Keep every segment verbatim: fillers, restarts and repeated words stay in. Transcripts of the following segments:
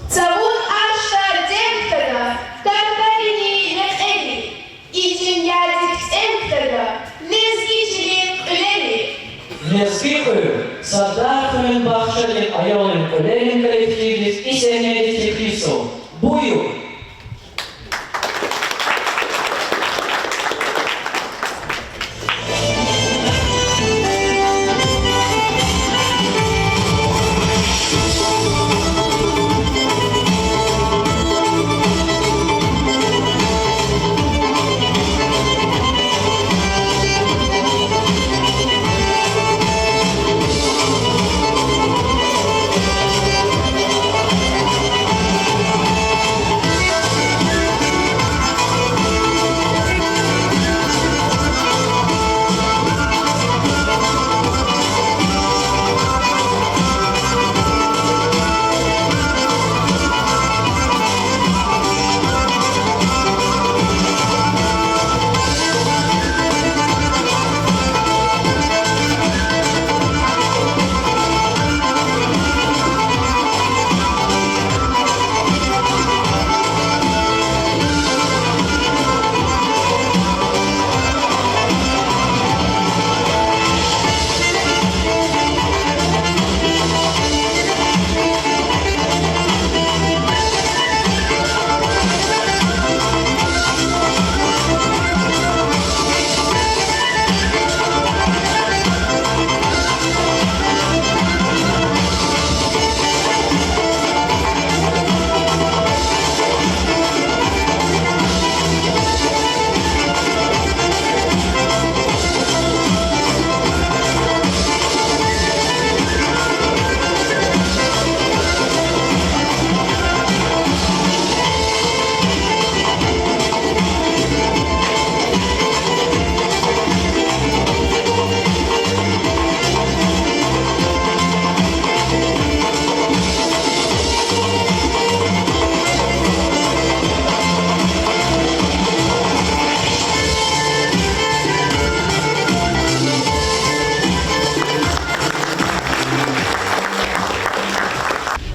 Цавун аршда дем кутада тартарини рекьери, и дуьньядик тӀем кутада лезги чилин кьуьлери. Лезги кьуьл Сардар хуьруьн бахчадин аялрин кьуьлерин коллективдиз и сегьнедиз теклифзава. Буюр!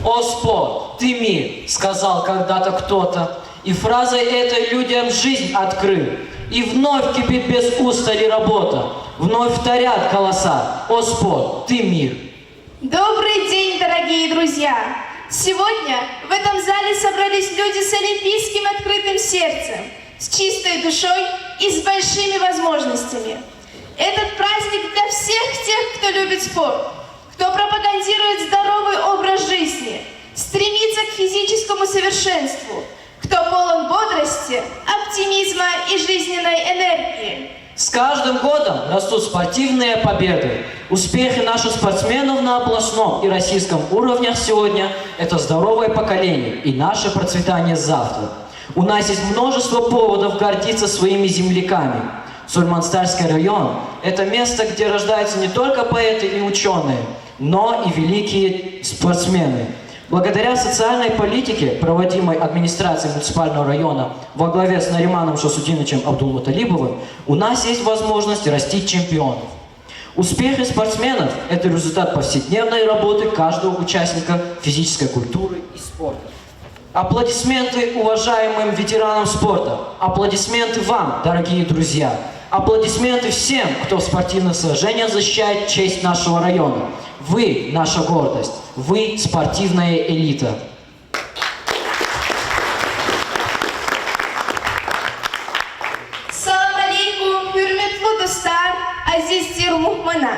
О, спорт, ты мир, сказал когда-то кто-то, и фразой этой людям жизнь открыл. И вновь кипит без устали работа, вновь вторят голоса. О, спорт, ты мир. Добрый день, дорогие друзья! Сегодня в этом зале собрались люди с олимпийским открытым сердцем, с чистой душой и с большими возможностями. Этот праздник для всех тех, кто любит спорт, кто пропагандирует здоровый образ жизни, стремится к физическому совершенству, кто полон бодрости, оптимизма и жизненной энергии. С каждым годом растут спортивные победы, успехи наших спортсменов на областном и российском уровнях сегодня — это здоровое поколение и наше процветание завтра. У нас есть множество поводов гордиться своими земляками. Сульман-Стальский район — это место, где рождаются не только поэты и учёные, но и великие спортсмены. Благодаря социальной политике, проводимой администрацией муниципального района во главе с Нариманом Шамсудиновичем Абдулмуталибовым, у нас есть возможность растить чемпионов. Успехи спортсменов — это результат повседневной работы каждого участника физической культуры и спорта. Аплодисменты уважаемым ветеранам спорта. Аплодисменты вам, дорогие друзья. Аплодисменты всем, кто в спортивных сражениях защищает честь нашего района. Вы — наша гордость. Вы — спортивная элита. Салам алейкум, гьуьрметлу дустар, азиз тир мугьманар!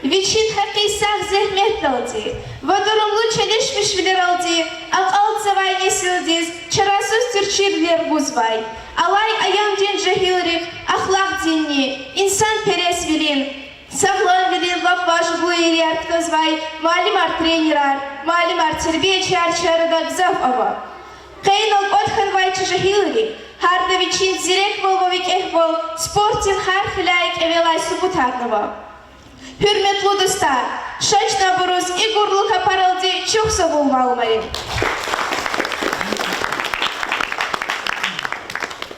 Вичин гьакъи сагъ зегьметдалди ва дурумлу чалишмишвилералди акьалтзавай несилдиз чарасуз тир чирвилер гузвай, алай аямдин жегьилрихъ ахлакьдинни инсанпересвилин, сагъламвилин лап важиблу иерар кутазвай муаллимар-тренерар, муаллимар-тербиячияр чи арада гзаф ава. Къе инал кӀватӀ хьанвай чи жегьилри гьарда вичин зиреквал ва викӀегьвал спортдин гьар хиляй кӀевелай субутарнава. Гьуьрметлу дустар, ша чна абуруз и гурлу капаралди чухсагъул, муаллимар.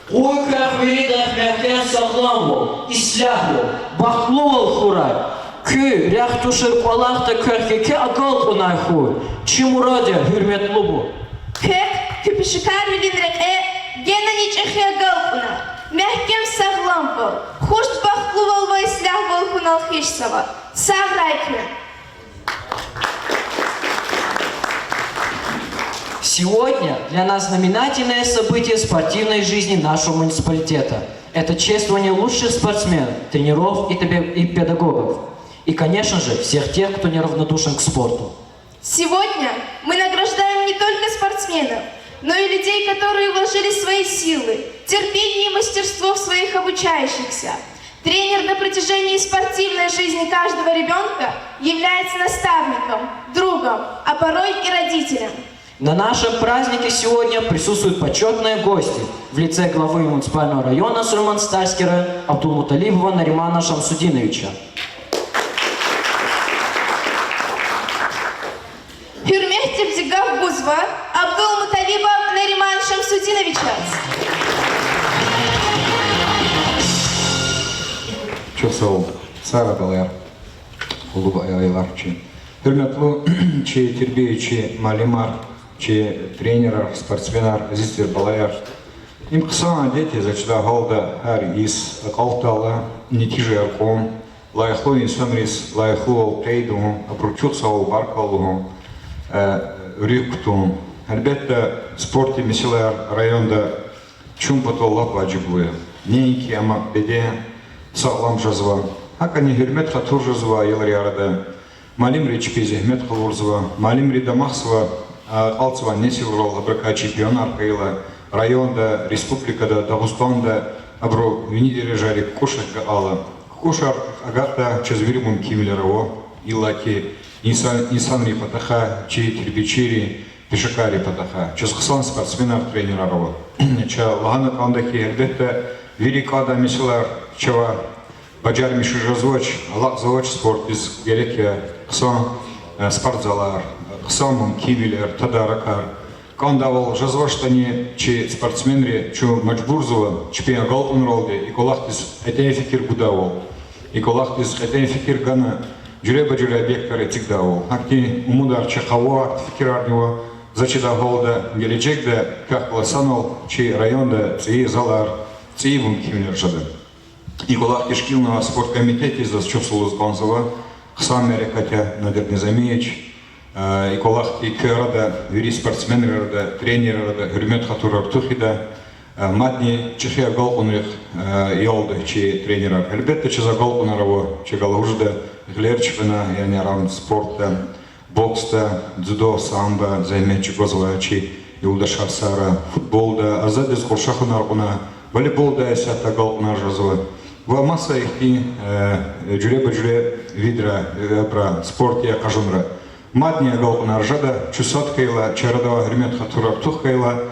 Къуй квехъ виридахъ мягькем сагъламвал, ислягьвал, бахтлувал хьурай. Куь рехъ тушир кӀвалахда квехъ еке агалкьунар хьуй. Чи мурад я, гьуьрметлубур. Шикарвилин рекье генани чӀехи агалкьунар, мягькем сагъламвал, хуш бахтлувал ва ислягьвал хьун алхишзава. Сагърай куьн! Сегодня для нас знаменательное событие в спортивной жизни нашего муниципалитета. Это чествование лучших спортсменов, тренеров и тебе-, и педагогов. И, конечно же, всех тех, кто неравнодушен к спорту. Сегодня мы награждаем не только спортсменов, но и людей, которые вложили свои силы, терпение и мастерство в своих обучающихся. Тренер на протяжении спортивной жизни каждого ребёнка является наставником, другом, а порой и родителем. На нашем празднике сегодня присутствуют почётные гости в лице главы муниципального района Сулейман-Стальский район Абдулмуталибова Наримана Шамсудиновича. Гьуьрметдивди гаф гузва Абдулмуталибов Нариман Шамсудиновичаз. Чухсагъул, сагърай, балаяр. Уллуб аялар вичин. Гьуьрметлу чи тербиячи муаллимар, чи тренерар, спортсменар, азиз тир балаяр. Им хъсан адет я, заз чидай гьалда, гьар йис акьалтайла нетижаяр кьун, лайихлу инсанриз лайихлувал къейд авун, абуруз чухсагъул, баркалла лугьун, э, руьгь кутун. Гьелбетда, спортдин месэлаяр районда чун патал лап важиблу я. Неинки амма беден сагълам жезва, гьакӀни гьуьрмет-хатур жезва аялрин арада. Муаллимри чпи зегьмет къалурзава, муаллимри дамахзава, а, акьалтзавай несилрал, абурукай чемпионар хьайила, районда, республикада, Дагъустанда абуру вини дережайрик кукӀушар агакьайла. КукӀушар агакьда, чаз вири мумкинвилер ава, иллаки инсан, инсанрин патахъай, чи тербиячийрин, пешекаррин патахъай. Чаз хъсан спортсменар, тренерар ава. Чаз лагьана кӀанда хьи, гьелбетда, вири кӀандай месэлаяр чавай бажармиш жезвач, алакьзавач спортдиз герек я хъсан, э, спортзалар, хъсан мумкинвилер, тадаракар. КӀандайвал жезвачтӀани, чи спортсменри чун мажбурзава чпин агалкьунралди и кӀвалахдиз кьетӀен фикир гудайвал. И кӀвалахдиз кьетӀен фикир гана, жуьреба-жуьре объектар эцигдайвал. Гьахьтин умудар, чахъ авай фикирарни ава, заз чидай гьалда, гележегда, квехъ галаз санал чи районда цӀийи залар, цӀийи мумкинвилер жеда. И кӀвалах тешкилнавай спорт комитетдиз заз чухсагъул лугьуз кӀанзава, хъсан мярекат я, Надир Низамиевич. Э, и кӀвалахдик куь арада, вири спортсменрин арада, тренеррин арада гьуьрмет-хатурар артухида. Э, мадни чӀехи агалкьунрихъ, э, ялда чи тренерар. Гьелбетда, чаз агалкьунар ава, чага лугьуз жеда, гъилер чуьхвена, яни арам спортда, боксда, дзюдо, самбо, зегьмет чӀугвазвай чи юлдашар сара, футболда, азаддиз къуршахунар кьуна, волейболда исятда агалкьунар жезва. Ва маса ихьтин, э, жуьреба-жуьре видра, э, абуру спортдин къажунра. Мадни агалкьунар жеда, чун сад хьайила, чи арада авай гьуьрмет-хатурар артух хьайила,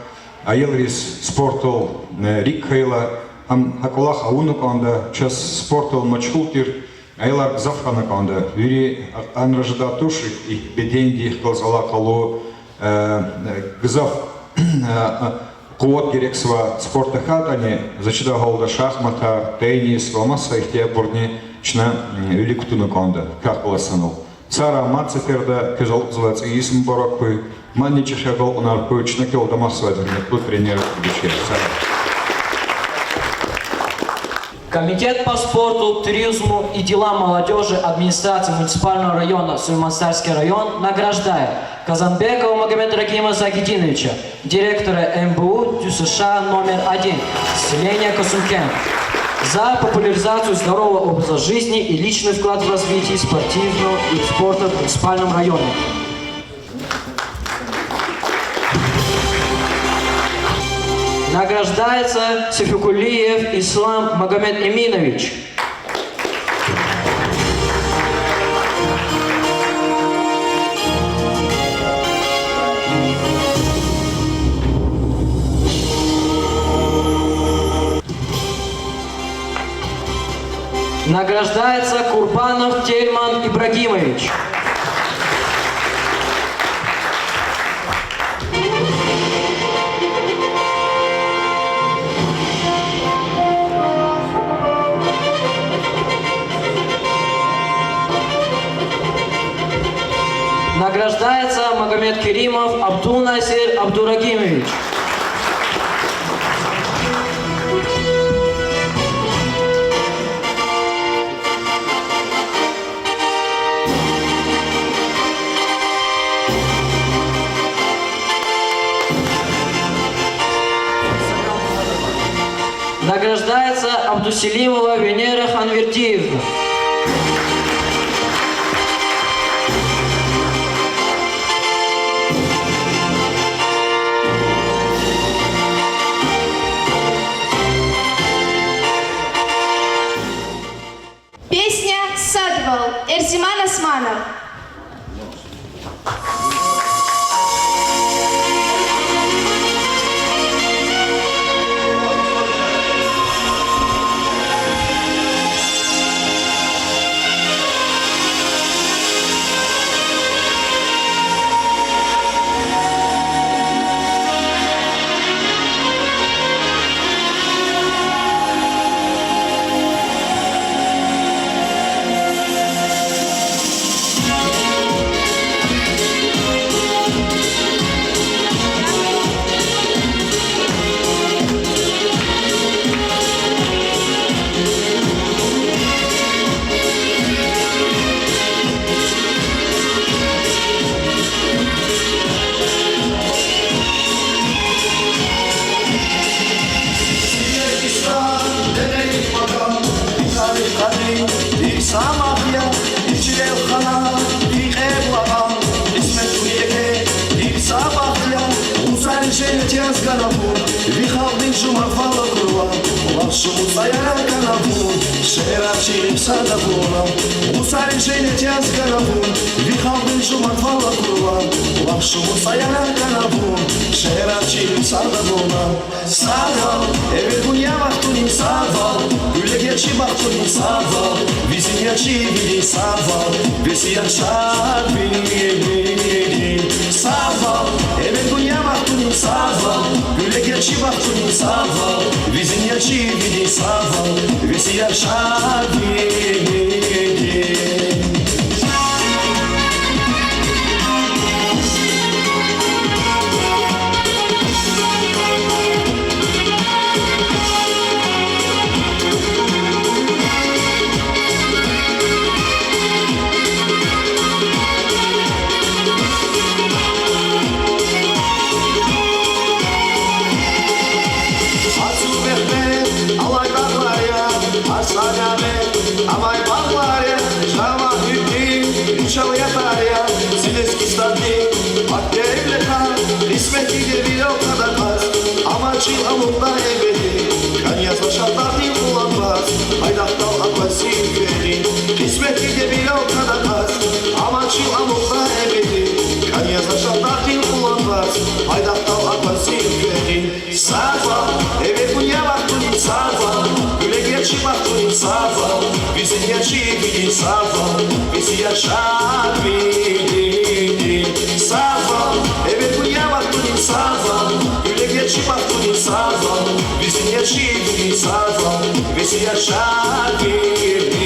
аялриз спортдал, э, рикӀ хьайила, ам гьа кӀвалах авуна кӀанда, чаз спортдал машгъул тир аялар гзаф хьана кӀанда. Вири акьванра жедай туш, и бедендихъ галаз алакъалу, э, гзаф, э, къуват герекзавай спорт тахьайтӀани, заз чидай гьалда шахматар, теннис ва маса ихьтинбурни чна, м, вилик кутуна кӀанда, квехъ галаз санал. Сара мад сеферда квез алукьзавай цӀийи йис мубарак хьуй, мадни чӀехи агалкьунар хьуй чна квел дамахзавайди, гьуьрметлу тренер, вичи. Сара. Комитет по спорту, туризму и делам молодёжи администрации муниципального района Сулейман-Стальский район награждает Казанбекова Магомедрагима Загидиновича, директора М Б У Д Ю С Ш номер один, селения Касумкент, за популяризацию здорового образа жизни и личный вклад в развитие спортивного и спорта в муниципальном районе. Награждается Сефикулиев Ислам Магомед-Эминович. Награждается Курбанов Тельман Ибрагимович. Награждается Магомедкеримов Абдулнасир Абдурагимович. Награждается Абдуселимова Венера Ханвердиевна. Песня «Садвал», Эрзиман Османов. Садвал, эвер гун я вахтунин садвал, гуьлегер чи бахтунин садвал, визин я чи вилин садвал, весият шад вилин. Садвал, эвер гун я вахтунин садвал, гуьлегер чи бахтунин садвал, визин я чи вилин садвал, весият шад вилин. Садвал, эвер гун я вахтунин садвал, гуьлегер чи бахтунин садвал, визин я чи вилин садвал, весият шад вилин. Садвал, эвер гун я вахтунин садвал, гуьлегер чи бахтунин садвал, визин я чи вилин садвал, весият шад вилин.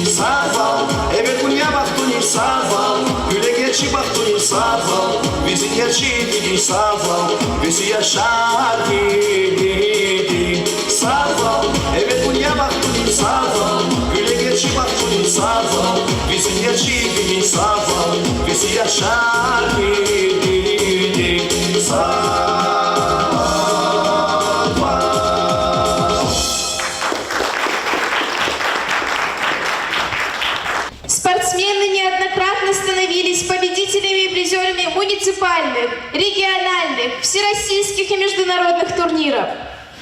Садвал, эвер гун я вахтунин садвал, гуьлегер чи бахтунин садвал, визин я чи вилин садвал, весият шад вилин. Садвал, эвер гун я вахтунин садвал, гуьлегер чи бахтунин садвал, визин я чи вилин садвал, весият шад вилин. Садвал. Спортсмены неоднократно становились победителями и призёрами муниципальных, региональных, всероссийских и международных турниров.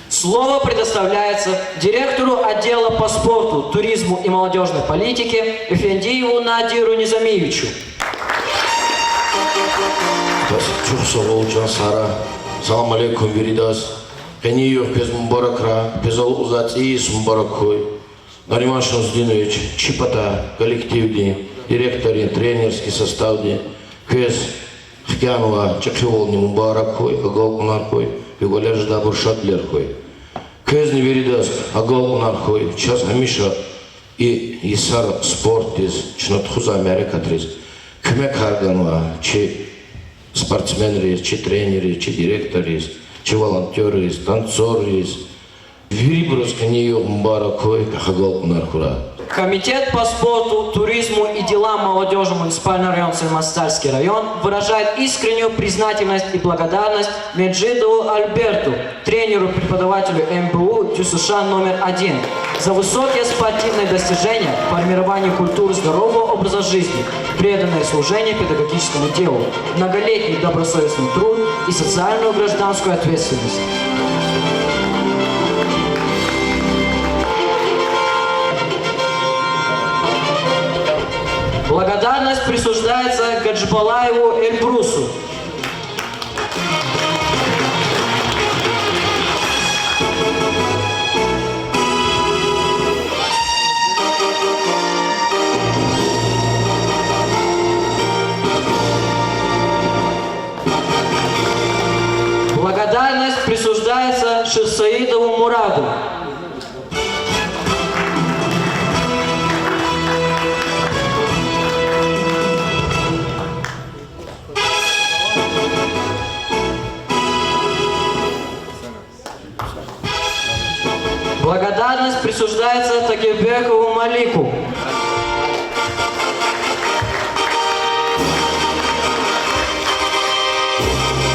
Слово предоставляется директору отдела по спорту, туризму и молодёжной политике Эфендиеву Надиру Низамиевичу. Чухсагъул, чан сагърай. Салам алейкум виридаз. Къенин югъ квез мубаракрай, квез алукьзавай цӀийи йис мубарак хьуй. Нариман Шамсудинович, чи патай коллективдин, директордин, тренерский составдин квез хкянавай чӀехивални мубарак хьуй, агалкьунар хьуй, ви кӀвалера жедайбур шадлер хьуй. Квезни виридаз агалкьунар хьуй, чаз гьамиша и йисара спортдиз, чна тухузвай мярекатриз куьмекар ганвай чи спортсменриз, чи тренерриз, чи директорриз, чи волонтёрриз, танцорриз. Вирибуруз къенин югъ мубарак хьуй, квехъ агалкьунар хьурай. Комитет по спорту, туризму и делам молодёжи муниципального района Сулейман-Стальский район выражает искреннюю признательность и благодарность Меджидову Альберту, тренеру-преподавателю М Б У Д Ю С Ш номер один, за высокие спортивные достижения в формировании культуры здорового образа жизни, преданное служение педагогическому делу, многолетний добросовестный труд и социальную гражданскую ответственность. Благодарность присуждается Гаджибалаеву Эльбрусу. Благодарность присуждается Шихсаидову Мураду. Благодарность присуждается Тагирбекову Малику.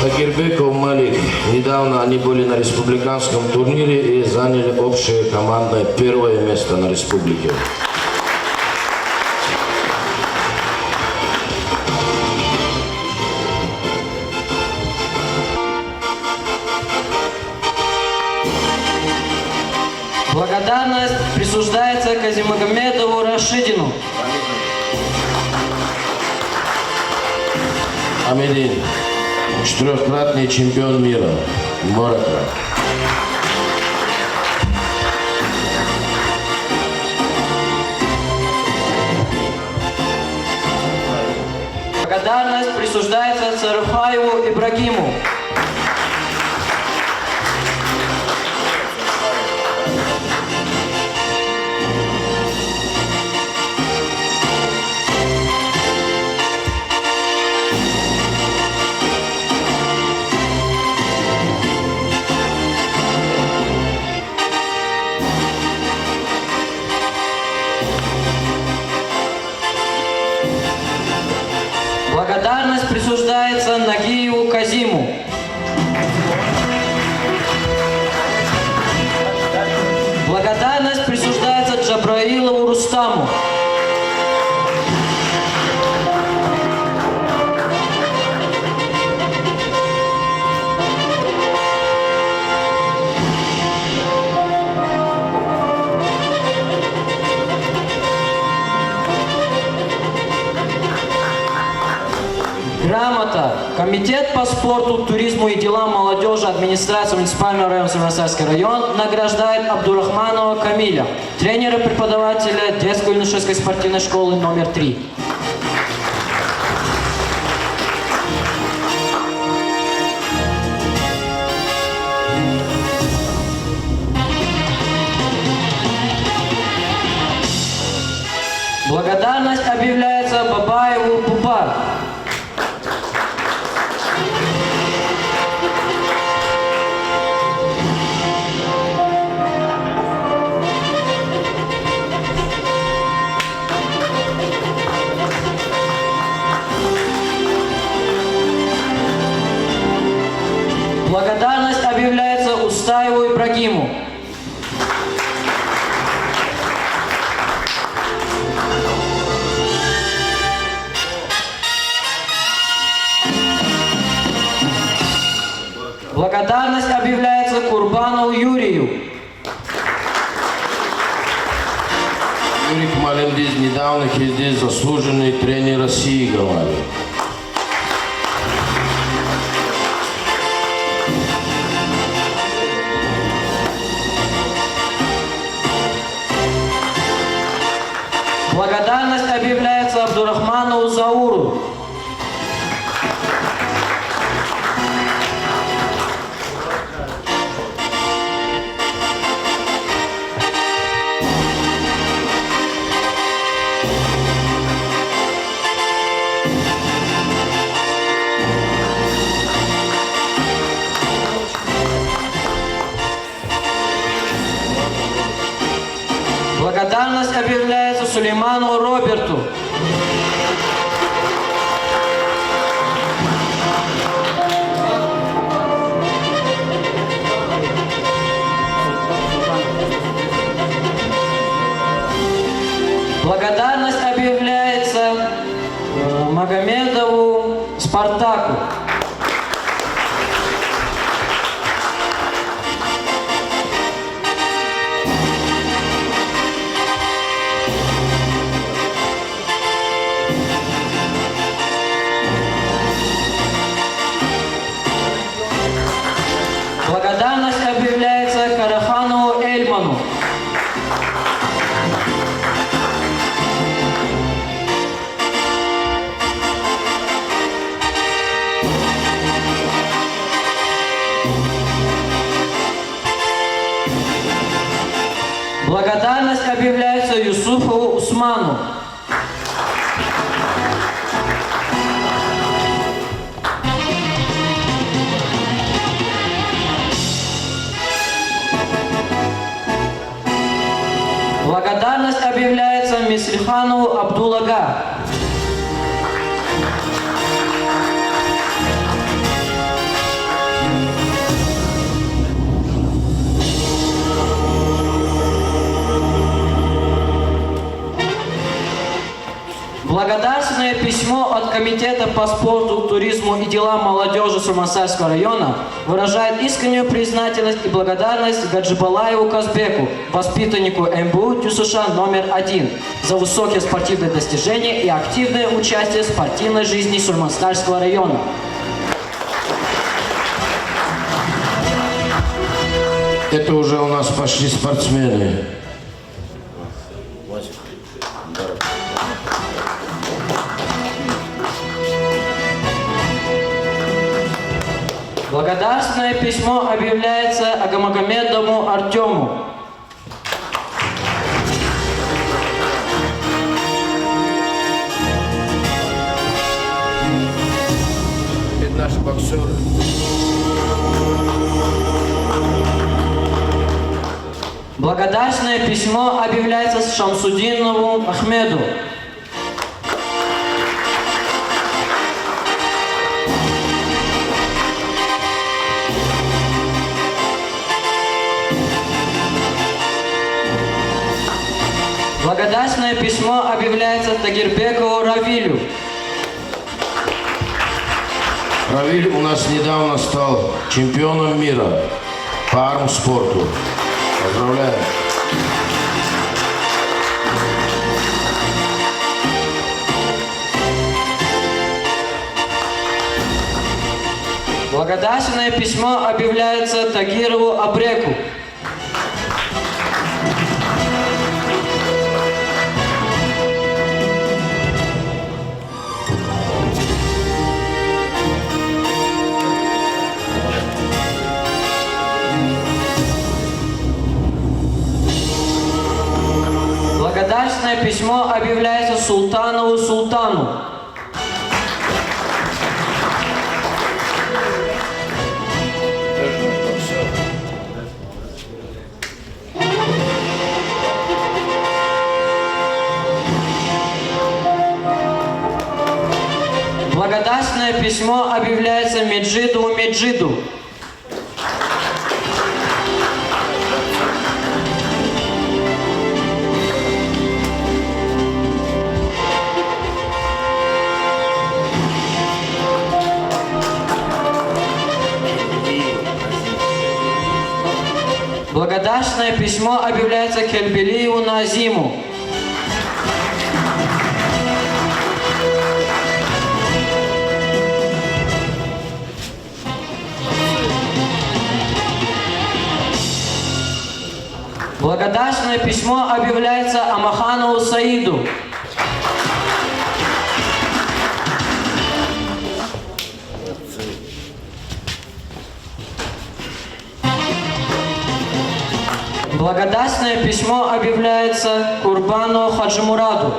Тагирбеков Малик. Недавно они были на республиканском турнире и заняли общее командное первое место на республике. Благодарность присуждается Казимагомедову Рашидину. Амедин, четырёхкратный чемпион мира, моракра. Благодарность присуждается Царухаеву Ибрагиму. Благодарность присуждается Нагиеву Казиму. Благодарность присуждается Джабраилову Рустаму. Грамота. Комитет по спорту, туризму и делам молодёжи администрации муниципального района Северо-Стальский район награждает Абдурахманова Камиля, тренера-преподавателя детско-юношеской спортивной школы номер три. Благодарность объявляется Бабаеву Бубар. Благодарность объявляется Устаеву Ибрагиму. Благодарность объявляется Курбанову Юрию. Юрий муаллимдиз недавно хьиз заслуженный тренер России гвайди. Благодарность объявляется Абдурахманову Зауру. Благодарность объявляется Сулейманову Роберту. Благодарность объявляется, э, Магомедову Спартаку. Благодарность объявляется Караханову Эльману. Благодарность объявляется Юсуфову Усману. Благодарность объявляется Мислиханову Абдулага. Благодарственное письмо от Комитета по спорту, туризму и делам молодёжи Сульман-Стальского района выражает искреннюю признательность и благодарность Гаджибалаеву Казбеку, воспитаннику М Б У Т С Ш номер один, за высокие спортивные достижения и активное участие в спортивной жизни Сульман-Стальского района. Это уже у нас пошли спортсмены. Благодарственное письмо объявляется Агамагомедову Артёму. Это наши боксёры. Благодарственное письмо объявляется Шамсудинову Ахмеду. Благодарственное письмо объявляется Тагирбекову Равилю. Равиль у нас недавно стал чемпионом мира по армспорту. Поздравляем. Благодарственное письмо объявляется Тагирову Абреку. Благодарственное письмо объявляется Султанову Султану. Благодарственное письмо объявляется Меджидову Меджиду. Благодарственное письмо объявляется Кельбелиеву Назиму. Благодарственное письмо объявляется Амаханову Саиду. Благодарственное письмо объявляется Курбанову Хаджимураду.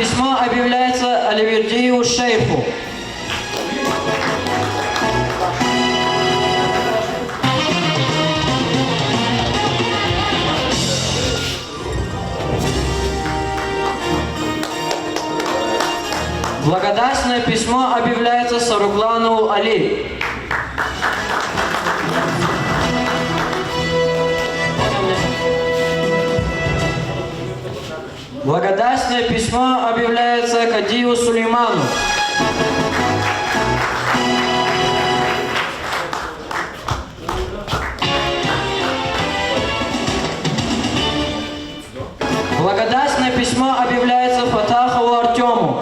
письмо объявляется Аливердиеву Шейху. Благодарственное письмо объявляется Сарукланову Али. Благодарственное письмо объявляется Кадиеву Сулейману. Благодарственное письмо объявляется Фатахову Артёму.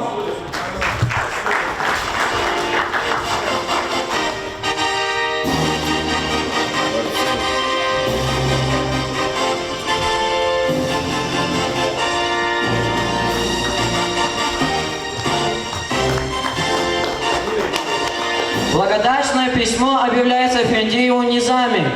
Благодарственное письмо объявляется Эфендиеву Низами.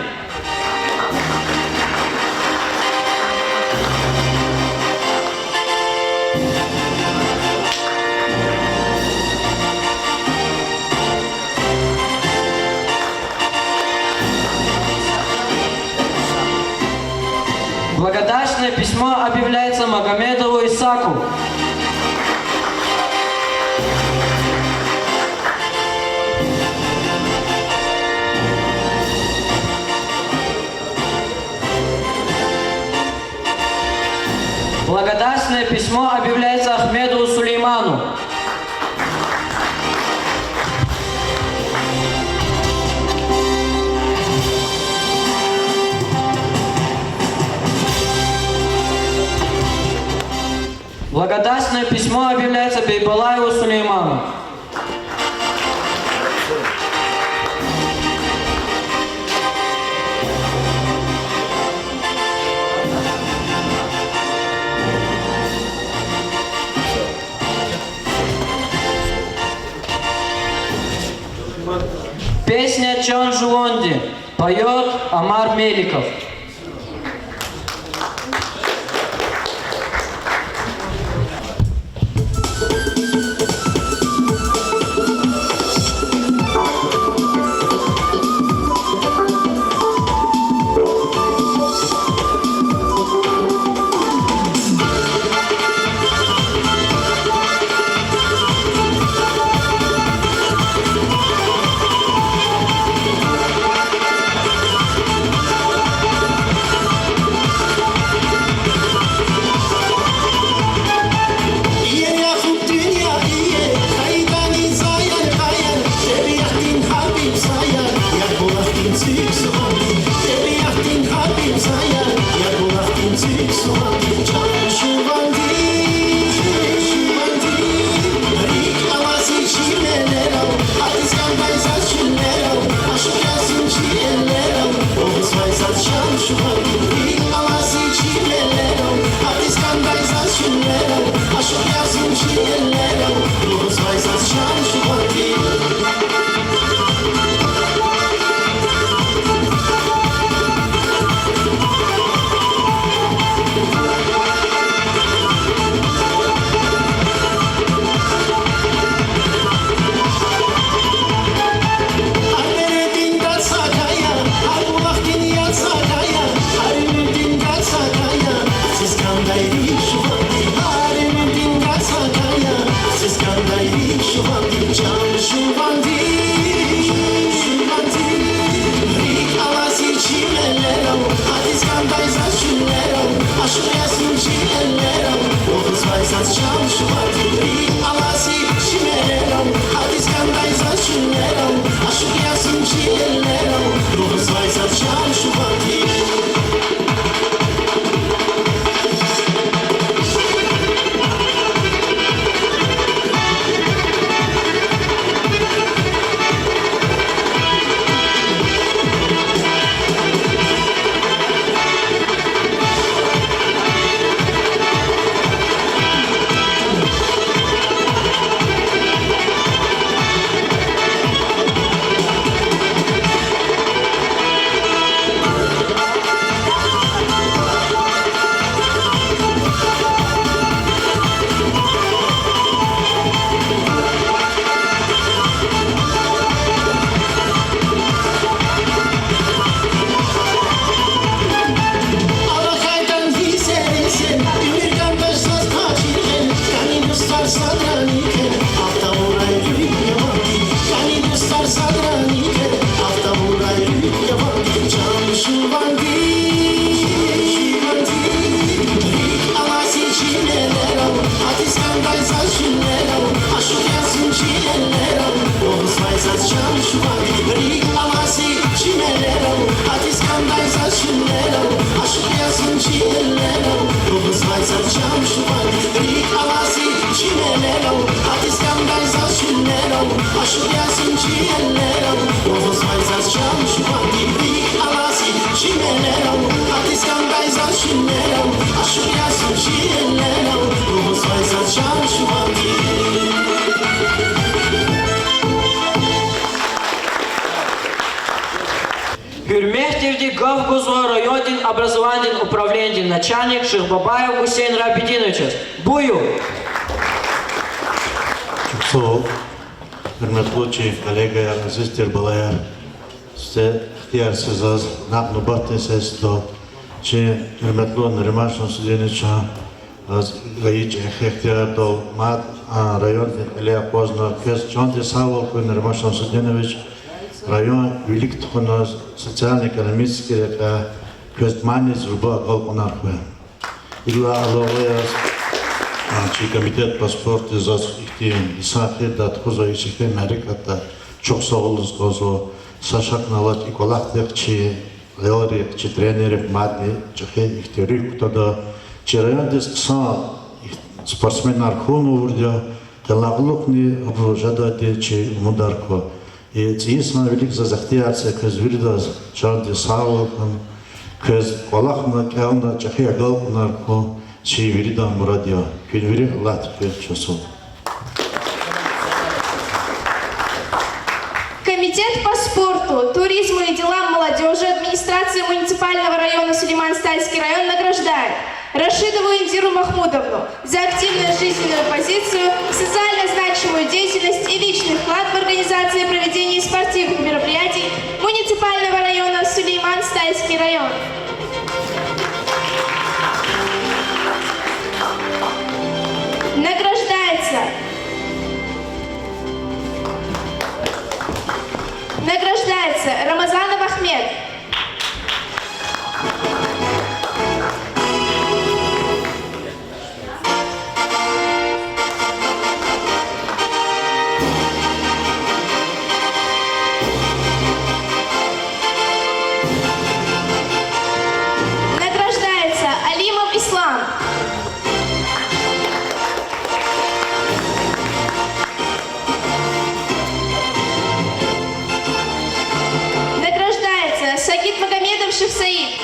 Благодарственное письмо объявляется Магомедову Исаку. Благодарственное письмо объявляется Ахмедову Сулейману. Благодарственное письмо объявляется Бейбалаеву Сулейману. Песня «Чан жуванди». Поёт Амар Меликов. Гьуьрметдивди гаф гузва райондин образованидин управленидин начальник Шихбабаев Гьуьсейн Рабидиновичаз. Буюр. Чухсагъул, гьуьрметлу чи коллегаяр, азиз тир балаяр. Сифте ихтияр це заз накь нубатдин сесдал чи гьуьрметлу Нариман Шамсудиновичаз гайи чӀехи ихтиярдал мад, а, райондин кьиле акъвазна. Квез чандин сагъвал хьуй, Нариман Шамсудинович, район вилик тухуна социально-экономический рекьяй квез мани зурба агалкьунар хьуй. Идалай алава яз, а, чи комитет по спорту заз ихьтин йисан хийирдай тухузвай и чӀехи мярекатда чухсагъул лугьуз кӀанзава. Са шакни алач, и кӀвалахдихъ чи аялрихъ, чи тренеррихъ мадни чӀехи ихьтин руьгь кутада. Чи райондиз хъсан спортсменар хьун авурди я, къенлай кьулухъни абур жедайди чи умудар ква. И цӀийи йисан вилик заз ихтияр це квез виридаз чандин сагъвал хьун, квез кӀвалахна, кӀелна чӀехи агалкьунар хьун чи виридан мурад я. Куьн вири Аллагьди хквез, чан сагъ. Комитет по спорту, туризму и делам молодёжи администрации муниципального района Сулейман-Стальский район награждает Рашидову Индиру Махмудовну за активную жизненную позицию, социально значимую деятельность и личный вклад в организации и проведении спортивных мероприятий муниципального района Сулейман-Стальский район. Награждается. Награждается Рамазанов Ахмед. Награждается Алимов Ислам. Награждается Сагидмагомедов Шихсаид.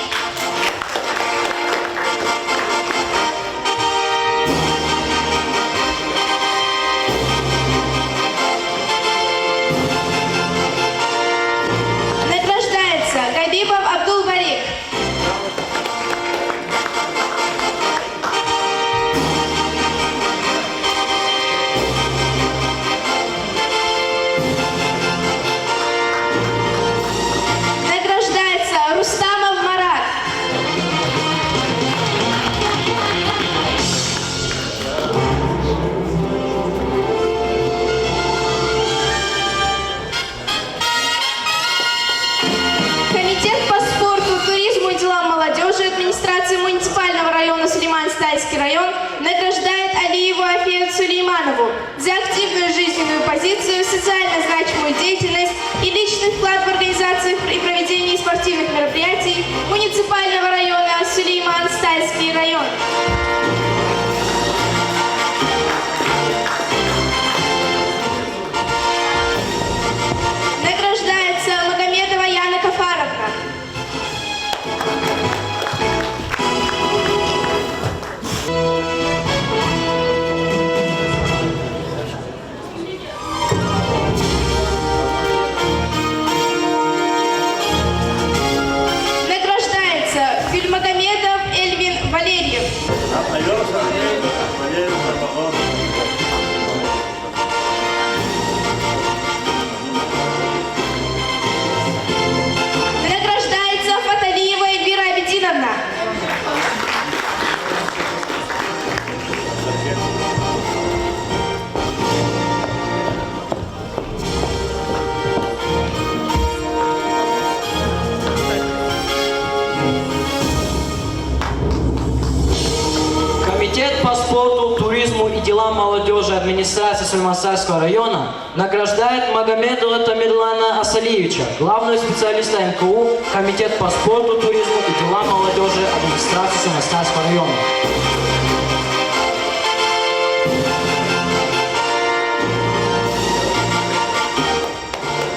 Награждается Габибов Абдулбари. Награждается Рустамов Марат. Комитет по спорту, туризму и делам молодёжи администрации муниципального района Сулейман-Стальский район награждает Алиеву Афию Сулейманову за активную жизненную позицию, социально значимую деятельность и личный вклад в организации и проведении спортивных мероприятий муниципального района Сулейман-Стальский район. Награждается Магомедова Яна Кафаровна. Награждается Кюльмагомедов Эльвин Валерьевич. администрации Сулейман-Стальского района награждает Магомедова Тамерлана Асалиевича, главного специалиста М К У, Комитет по спорту, туризму и делам молодёжи администрации Сулейман-Стальского района.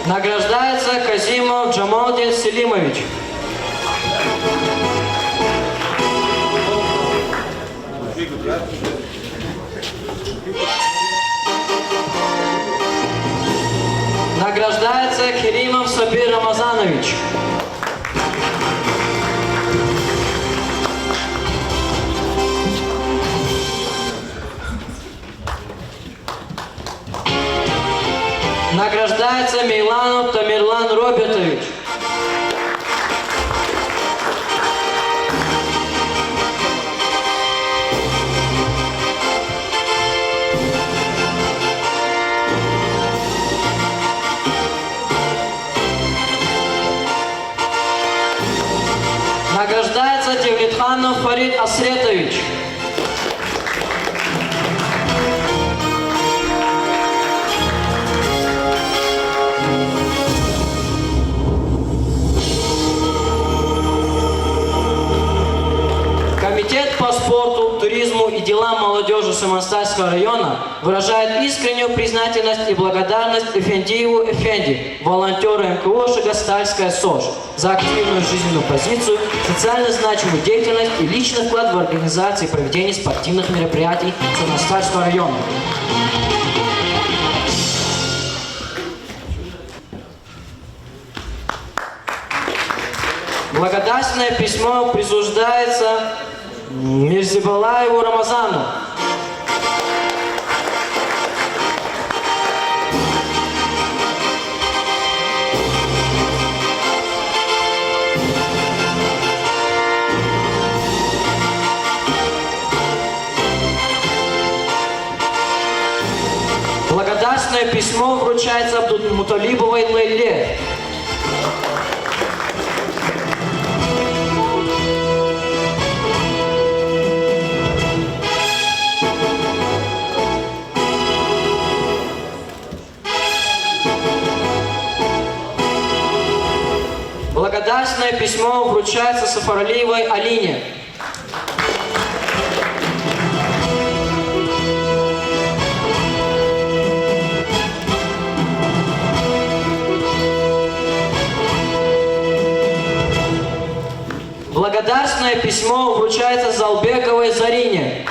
Награждается Казимов Джамалдин Селимович. Награждается Керимов Сабир Рамазанович. Награждается Мейланов Тамерлан Робертович. Награждается Девлетханов Фарид Асретович. Комитет по спорту, туризму и делам молодёжи Сулейман-Стальского района выражает искреннюю признательность и благодарность Эфендиеву Эфенди, волонтёру М К У Шагостальская СОШ, за активную жизненную позицию, социально значимую деятельность и личный вклад в организации и проведении спортивных мероприятий Сулейман-Стальского района. Благодарственное письмо присуждается Мирзибалаеву Рамазану. Благодарственное письмо вручается Абдулмуталибовой Лейле. Благодарственное письмо вручается Сафаралиевой Алине. Благодарственное письмо вручается Залбековой Зарине.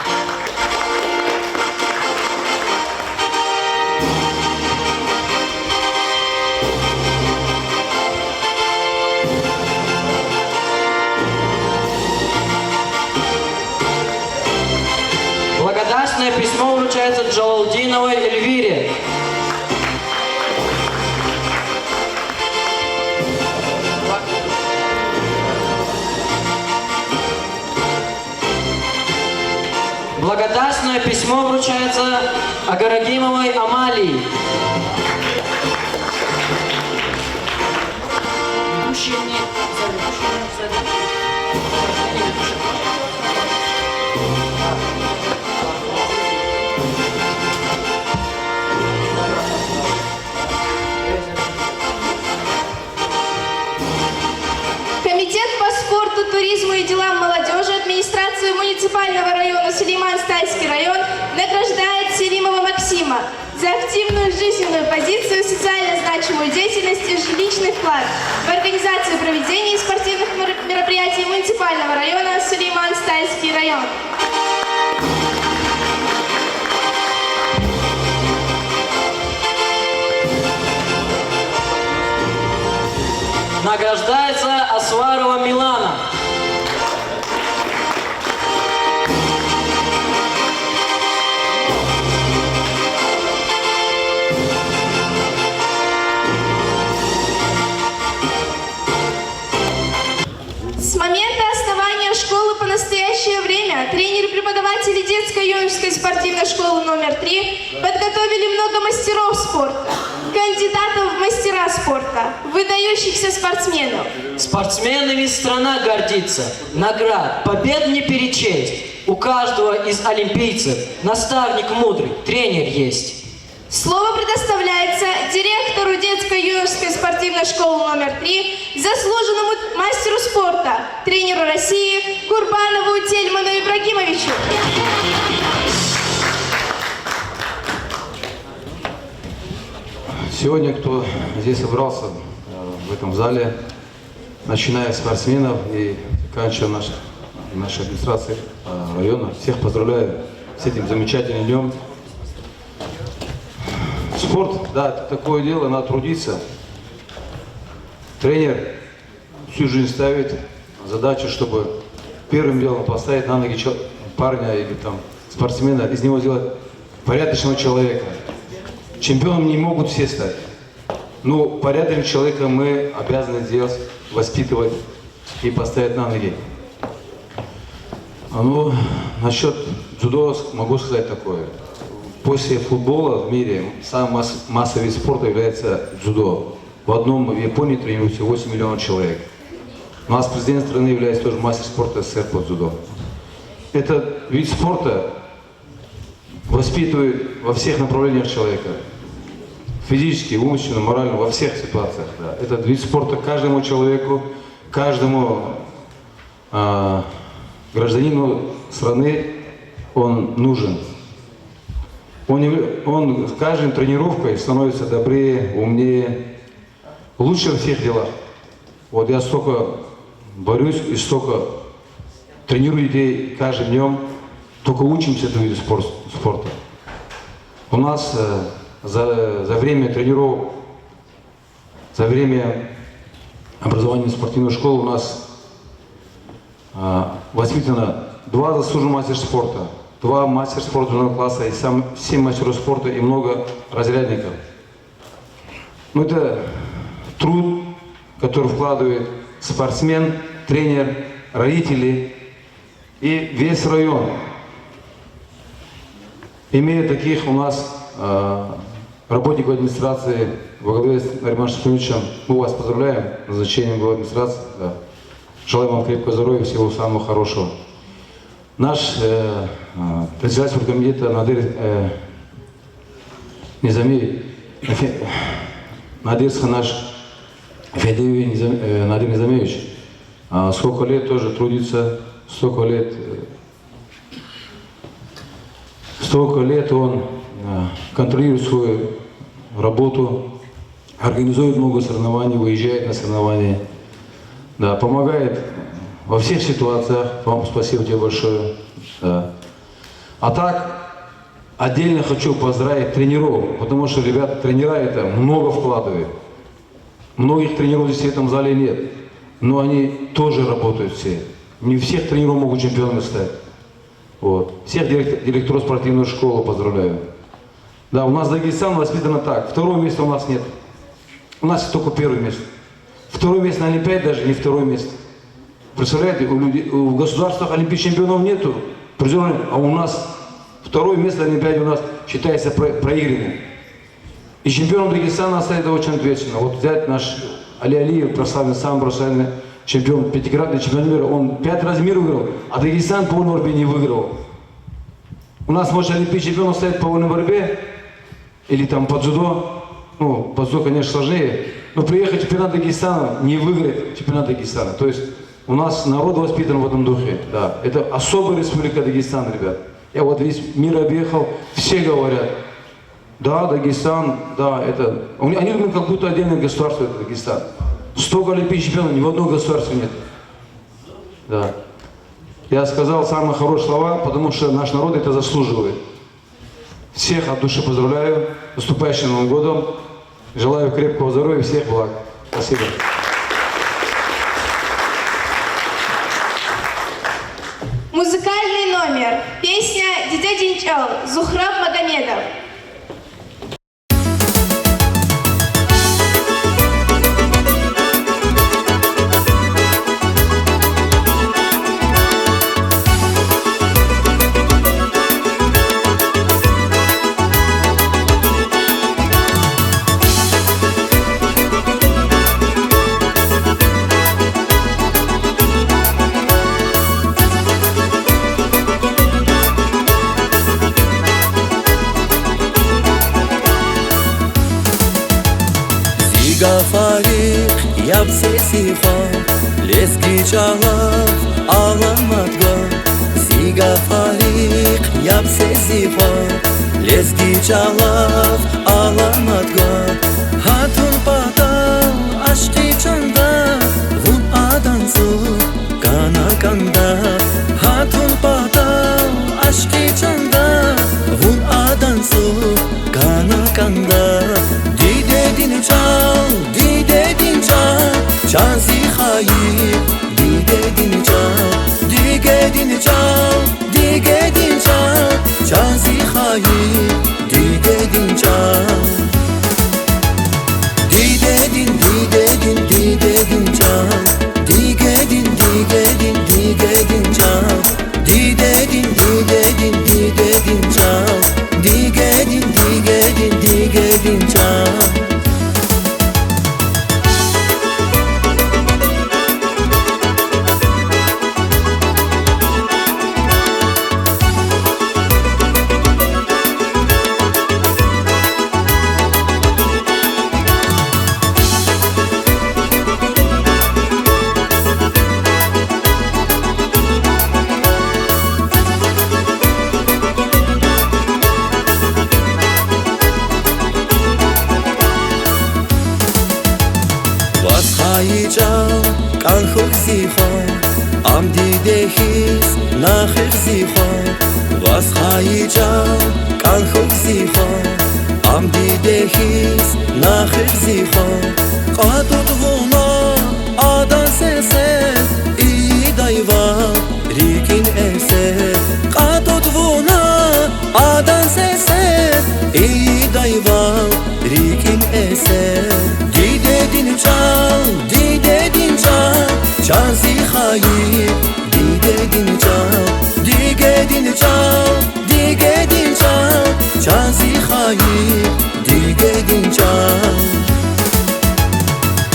Благодарственное письмо вручается Джалалдиновой Эльвире. Благодарственное письмо вручается Агарагимовой Амалии. Комитет по спорту, туризму и делам молодёжи администрации муниципального района Сулейман-Стальский район награждает Селимова Максима за активную жизненную позицию, социально значимую деятельность и жилищный вклад в организацию и проведение спортивных мер-, мероприятий муниципального района Сулейман-Стальский район. Награждается Асварова Милана. С момента основания школы по настоящее время тренеры-преподаватели детско-юношеской спортивной школы номер три подготовили много мастеров спорта, кандидатов в мастера спорта, выдающихся спортсменов. Спортсменами страна гордится, наград, побед не перечесть. У каждого из олимпийцев наставник мудрый, тренер есть. Слово предоставляется директору детско-юношеской спортивной школы номер три, заслуженному мастеру спорта, тренеру России Курбанову Тельману Ибрагимовичу. Сегодня, кто здесь собрался, э, в этом зале, начиная с спортсменов и заканчивая наш, нашей администрацией, э, района, всех поздравляю с этим замечательным днём. Спорт, да, это такое дело, надо трудиться. Тренер всю жизнь ставит задачу, чтобы первым делом поставить на ноги чел-, парня или там спортсмена, из него сделать порядочного человека. Чемпионом не могут все стать. Ну, порядочного человека мы обязаны здесь воспитывать и поставить на ноги. А ну, насчёт дзюдо с-, могу сказать такое. После футбола в мире самый масс-, массовый вид спорта является дзюдо. В одном, в Японии тренируется восемь миллионов человек. У нас президент страны является тоже мастер спорта С С С Р по дзюдо. Этот вид спорта воспитывает во всех направлениях человека. Физически, умственно, морально, во всех ситуациях. Да. Этот вид спорта каждому человеку, каждому, а, гражданину страны он нужен. Он, не- он с каждой тренировкой становится добрее, умнее, лучше во всех делах. Вот я столько борюсь и столько тренирую детей каждым днём, только учимся этому виду спор-, спорта. У нас, э, за, за время тренировок, за время образования спортивной школы у нас, а, воспитано два заслуженных мастера спорта, два мастера спорта первого класса и сам, семь мастеров спорта и много разрядников. Ну, это труд, который вкладывает спортсмен, тренер, родители и весь район. Имея таких у нас, э, работников администрации во главе с Нариманом Шамсудиновичем, мы вас поздравляем с назначением главы администрации. Да. Желаем вам крепкого здоровья, всего самого хорошего. Наш, э, э, председатель комитета Надир, э, Низами, Эфе-, Надир Санаш Эфендиевич Низам-, э, Надир Низамиевич, а, сколько лет тоже трудится, столько лет, э, столько лет он, э, контролирует свою работу, организует много соревнований, выезжает на соревнования. Да, помогает во всех ситуациях. Вам спасибо тебе большое. Да. А так, отдельно хочу поздравить тренеров, потому что, ребята, тренера это много вкладывают. Многих тренеров здесь в этом зале нет, но они тоже работают все. Не всех тренеров могут чемпионами стать. Вот. Всех директ-, директоров спортивной школы поздравляю. Да, у нас Дагестан воспитан так. Второго места у нас нет. У нас только первое место. Второе место на Олимпиаде даже не второе место. Представляете, у людей, у государств олимпийских чемпионов нету призеров, а у нас второе место на Олимпиаде у нас считается про-, проигранным. И чемпионом Дагестана стать — это очень ответственно. Вот взять наш Али Алиев, прославленный, самый прославленный чемпион, пятикратный чемпион мира, он пять раз мира выиграл, а Дагестан по вольной борьбе не выиграл. У нас, может, олимпийский чемпион стать по вольной борьбе или там по дзюдо, ну, по дзюдо, конечно, сложнее, но приехать в чемпионат Дагестана, не выиграть чемпионат Дагестана. То есть у нас народ воспитан в этом духе, да. Это особая республика Дагестан, ребят. Я вот весь мир объехал, все говорят, да, Дагестан, да, это, они, они думают, как будто отдельное государство это Дагестан. Столько олимпийских чемпионов ни в одном государстве нет. Да. Я сказал самые хорошие слова, потому что наш народ это заслуживает. Всех от души поздравляю с наступающим Новым годом. Желаю крепкого здоровья и всех благ. Спасибо. Музыкальный номер. Песня «Дидедин чӀал», Зухраб Магомедов. Гафарихъ яб це зи хва, лезги чӀалав аламат гва. Зи гафарихъ яб це зи хва, лезги чӀалав аламат гва. Гьатун патал ашкъи чанда, вун адан цӀук кана кӀанда. Гьатун патал ашкъи чанда, вун адан цӀук кана кӀанда. Дидедин чӀал, дидедин чӀал, чан зи хайи, дидедин чӀал, дидедин чӀал, дидедин чӀал, чан зи хайи, дидедин чӀал. Дидедин, дидедин, дидедин чӀал, дидедин, дидедин, дидедин чӀал, дидедин, дидедин, дидедин чӀал, дидедин, дидедин, дидедин чӀал. Ваз хайи чӀал кӀан хьухь зи хва, ам диде хьиз нахух зи хва. Ваз хайи чӀал кӀан хьухь зи хва, ам диде хьиз нахух зи хва. КьатӀутӀ вуна адан сесер, ийидай вал рикӀин эсер. КьатӀутӀ вуна адан сесер, ийидай вал рикӀин эсер. Дидедин чӀал, дидедин чӀал, чан зи хайи, дидедин чӀал, дидедин чӀал, дидедин чӀал, чан зи хайи, дидедин чӀал.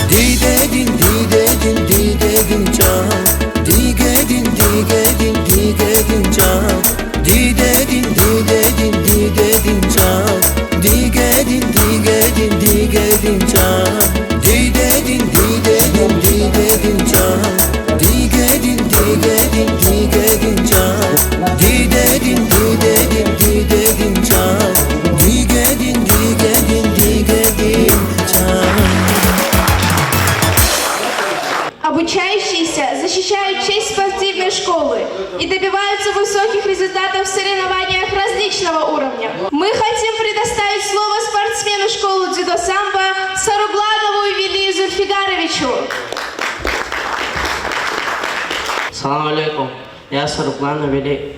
Дидедин, дидедин, дидедин чӀал, дидедин, дидедин, дидедин чӀал, дидедин, дидедин, дидедин чӀал, дидедин, дидедин, дидедин чӀал, дидедин, дидедин, дидедин чӀал, дидедин, дидедин, дидедин чӀал, дидедин, дидедин, дидедин чӀал, дидедин, дидедин, дидедин чӀал. Обучающиеся защищают честь спортивной школы и добиваются высоких результатов в соревнованиях различного уровня. Мы хотим предоставить слово спортсмену школы дзюдо-самбо Саругланову Вели Зульфигаровичу. Салам алейкум. Я Саругланов Вели.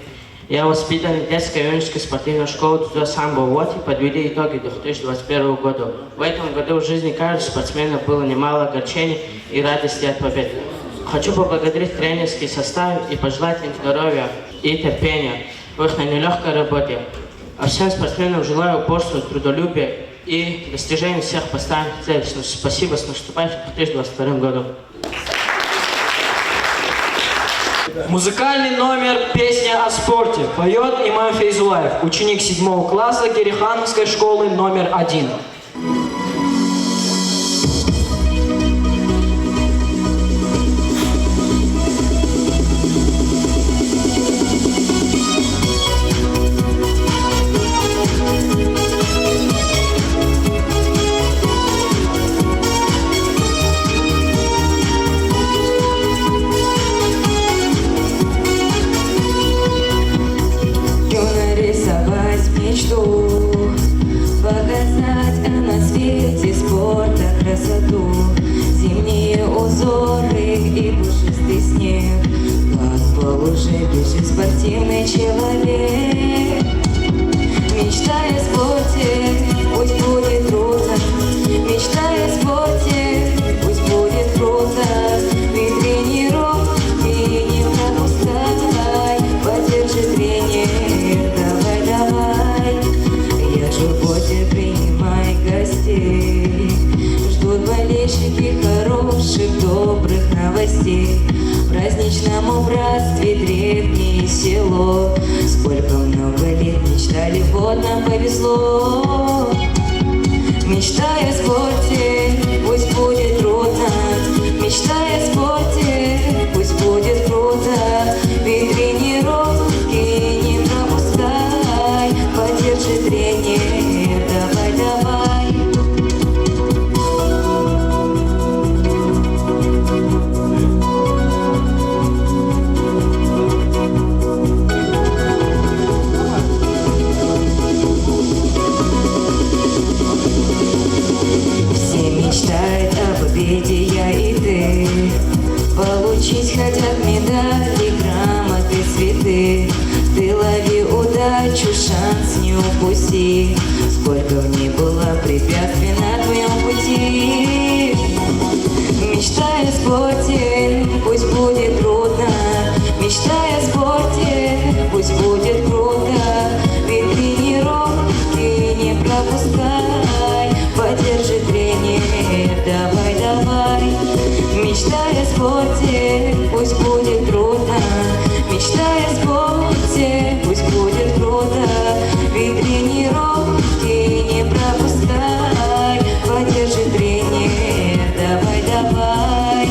Я воспитанник детско-юношеской спортивной школы дзюдо-самбо. Вот и подвели итоги две тысячи двадцать первого года. В этом году в жизни каждого спортсмена было немало огорчений и радости от побед. Хочу поблагодарить тренерский состав и пожелать им здоровья и терпения в их нелёгкой работе. А всем спортсменам желаю упорства, трудолюбия и достижения всех поставленных целей. Спасибо, с наступающим две тысячи двадцать вторым годом. Музыкальный номер «Песня о спорте» поёт Иман Фейзулаев, ученик седьмого класса Герихановской школы номер один. Чё нарисовать мечту, показать на свете спорта красоту. Зимние узоры и пушистый снег, как по луже бежит спортивный человек. Мечтай о спорте, пусть будет трудно. Мечтай о спорте, пусть будет трудно. Ведь тренировки не пропускай. Поддержи, тренер, давай, давай. Я в Жуботе, принимай гостей. Ждут болельщики хороших, добрых новостей. В праздничном убранстве древнее село. Сколько много лет мечтали, вот нам повезло. Мечтай о спорте, пусть Была препятствие на твоём пути. Мечтай о спорте, пусть будет трудно. Мечтай о спорте, пусть будет круто. Ведь тренировки не пропускай. Поддержи, тренер, давай, давай. Мечтай о спорте, пусть будет трудно. Мечтай о спорте, пусть будет круто. Ведь тренировки не пропускай. Поддержи, тренер, давай, давай.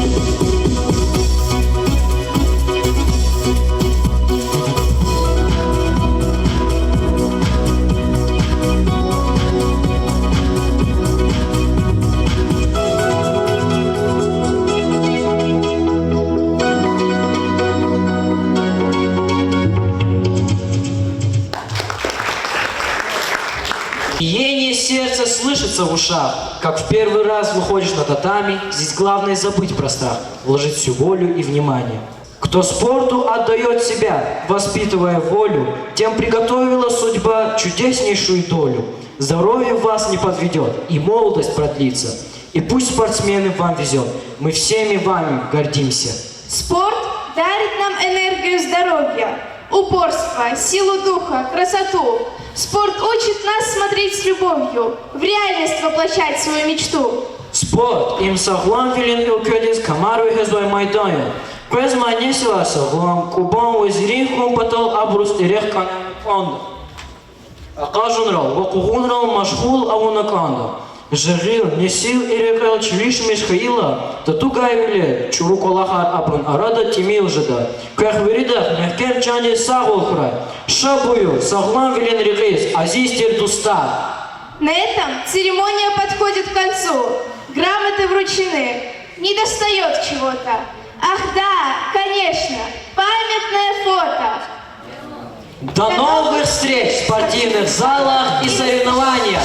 Биение сердца слышится в ушах, как в первый раз выходишь на татами, здесь главное забыть про страх, вложить всю волю и внимание. Кто спорту отдаёт себя, воспитывая волю, тем приготовила судьба чудеснейшую долю. Здоровье вас не подведёт, и молодость продлится. И пусть, спортсмены, вам везёт, мы всеми вами гордимся. Спорт дарит нам энергию здоровья, упорство, силу духа, красоту. Спорт учит нас смотреть с любовью, в реальность воплощать свою мечту. Спорт— им сагъламвилин уьлкведиз камар вегьезвай майдан я. Къвезмай несилар сагълам, Кубан вазирин хьун патал абуруз эрекь кӀан кӀанда. Акъажунрал ва къугъунрал машгъул авуна кӀанда. Жегъил, несил и рекьел чилишмиш хьайила, татугайвиле чӀуру кӀвалахар абурун арада тӀимил жеда. Квехъ виридахъ мягькем чандин сагъвал хьурай. Ша буюр сагъламвилин рекьиз, азиз тир дустар. На этом церемония подходит к концу. Грамоты вручены. Недостаёт чего-то. Ах да, конечно, памятное фото. До новых встреч в спортивных залах и соревнованиях!